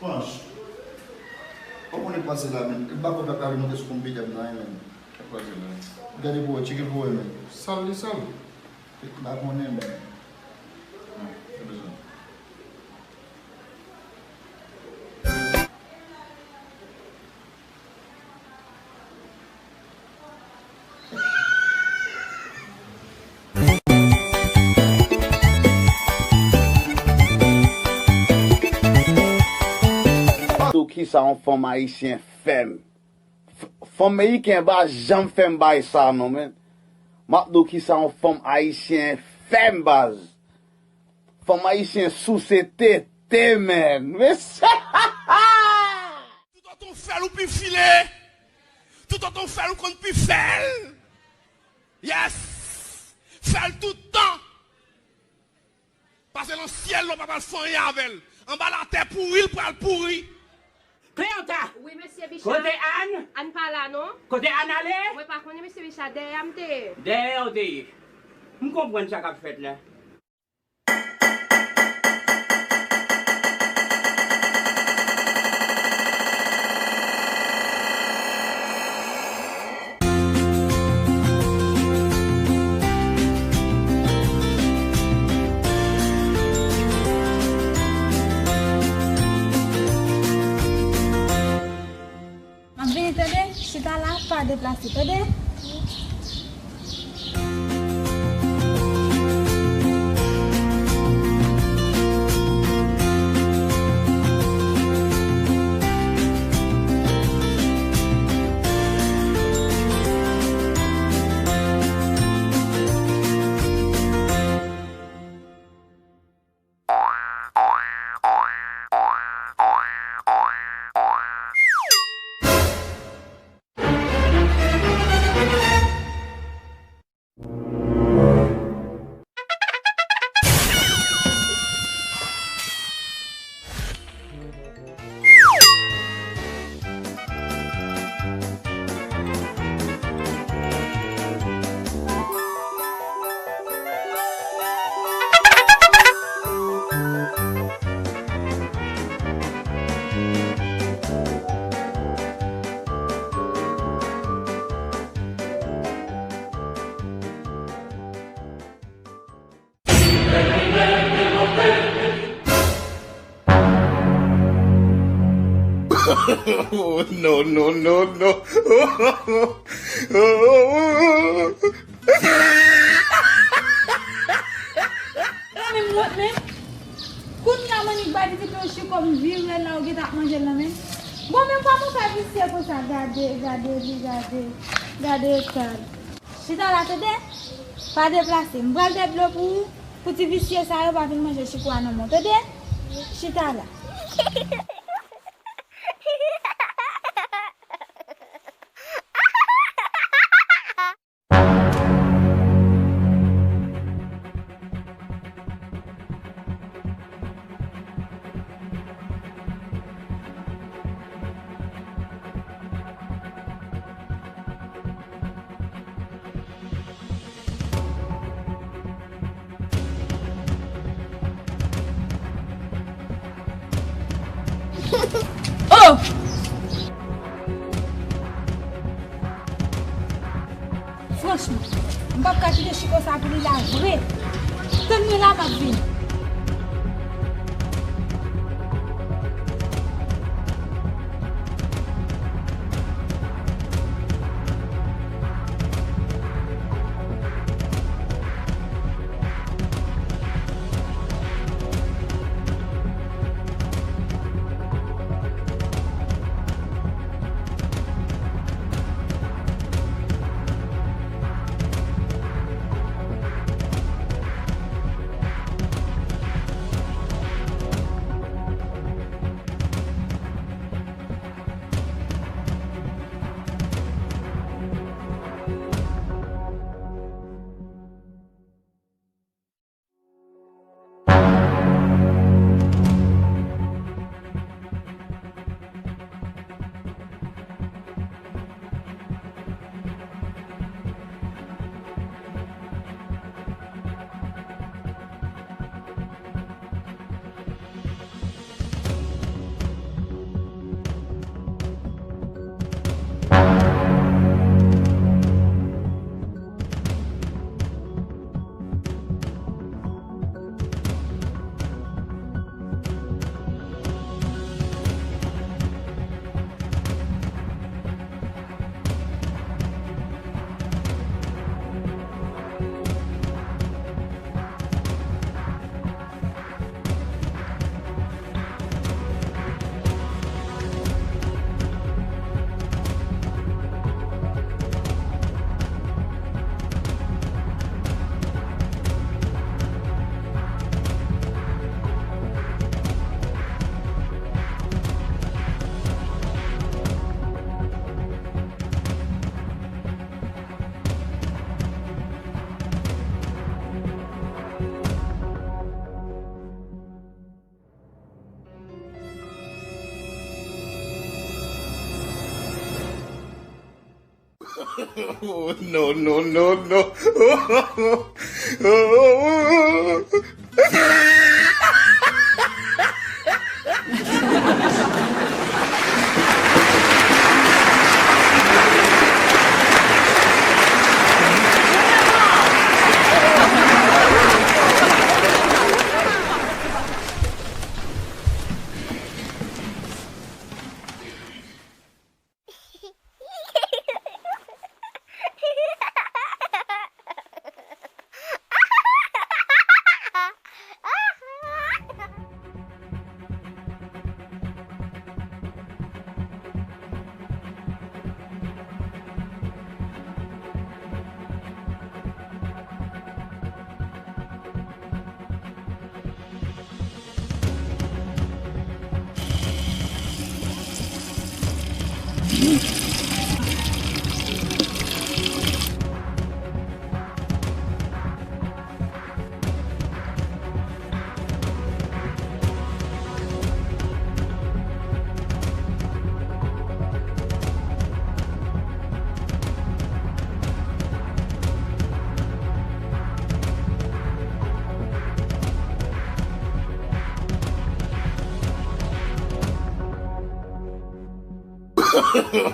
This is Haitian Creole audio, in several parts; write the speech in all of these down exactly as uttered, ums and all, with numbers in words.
Panch. Ou konnen k pase la, men. E pa kontak la, monte sou konpitè m nan, men. Gade pou wè, tcheke pou wè, men. Sal li sal. M pa konnen, men. Kisa yon fanm ayisyen fè m? F-, fanm meriken pa janm fè m bagay sa non, men. M ap di w kisa yon fanm ayisyen fè m, baz. Fanm ayisyen souse tete, men. Men sa. Toutotan w fè l, ou pi file. Toutotan w fè l, ou konn pi fè l. Yes! Fè l tout tan. Pase nan syèl la, w pa pral fè anyen avè l. Anba latè pouri, l pral pouri. Cléanta! Wi, mesye Bicha. Kote Ann? Ann pa la, non. Kote Ann ale? Mwen pa konnen, mesye Bicha, dèyè a m te ye. Dèyè a w te ye. M konprann sa k ap fèt la. M ap vini, tande? Chita la, pa deplase, tande? Oh, no, no, no, no. Sa menm wont, men. Kounye a, Monik ba pitit ou chiko, m vire la, ou gentan ap manje l nan men. Bon, men kòman w fè visye konsa? Gade, gade li, gade. Gade eta l. Chita la, tande. Pa deplase. M pral bwè dlo pou ou, pou ti visye sa yo pa vin manje chiko a nan men w, tande? Chita la. Oh! Franchman, m p ap ka kite chiko sa pou li la vre. Tann mwen la, m ap vini. Oh, no, no, no, no.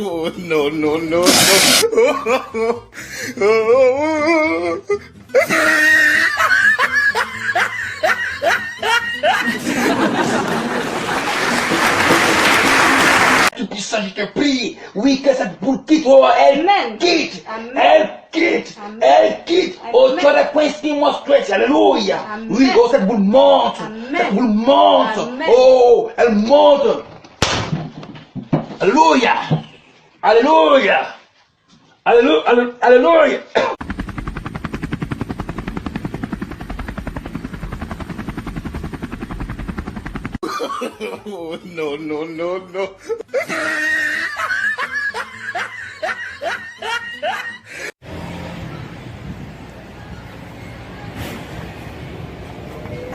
Oh, no, no, no, no. Tout puissant, je te prie. Oui, que cette boule quitte, oh, elle quitte. Amen. Elle quitte. Amen. Elle quitte. Amen. Au nom de Christ, il m'a stretch. Alléluia. Amen. Oui, oh, cette boule monte. Amen. Cette boule monte. Amen. Oh, elle monte. Alléluia. Alléluia. Alléluia. Alléluia. Oh, no, no, no, no.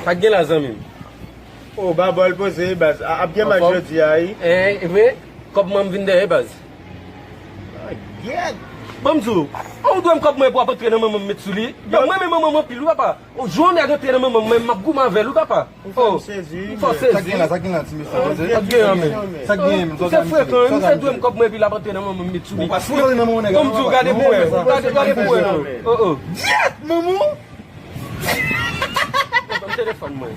Sa k gen la, zanmi m? Oh, babòl poze, wi, baz. A, ap gen match jodi a, wi. Eh, e vre? Kòb mwen m vin dèyè, baz. Ah, gyèt. Ban m di w, ou dwe m kòb mwen pou w ap antre nan manman m met sou li. Yo, mwen renmen manman m anpil, wi, papa. Ou jwenn yon nèg antre nan manman m, mwen, m ap goumen avè l, wi, papa. Ou fè m sezi, wi. Ou fè m sezi. Sa k gen la, sa k gen la, ti mesye? Sa k gen, men? Sa k gen, men? Misye frekan, wi. Misye dwe m kòb mwen, epi l ap antre nan manman m met sou li. Ou pa sou nan manman nèg. Ban m di w, gade pou wè. Gade, gade pou wè, non. Oh, oh. Gyèt, manman! Ban m telefòn mwen.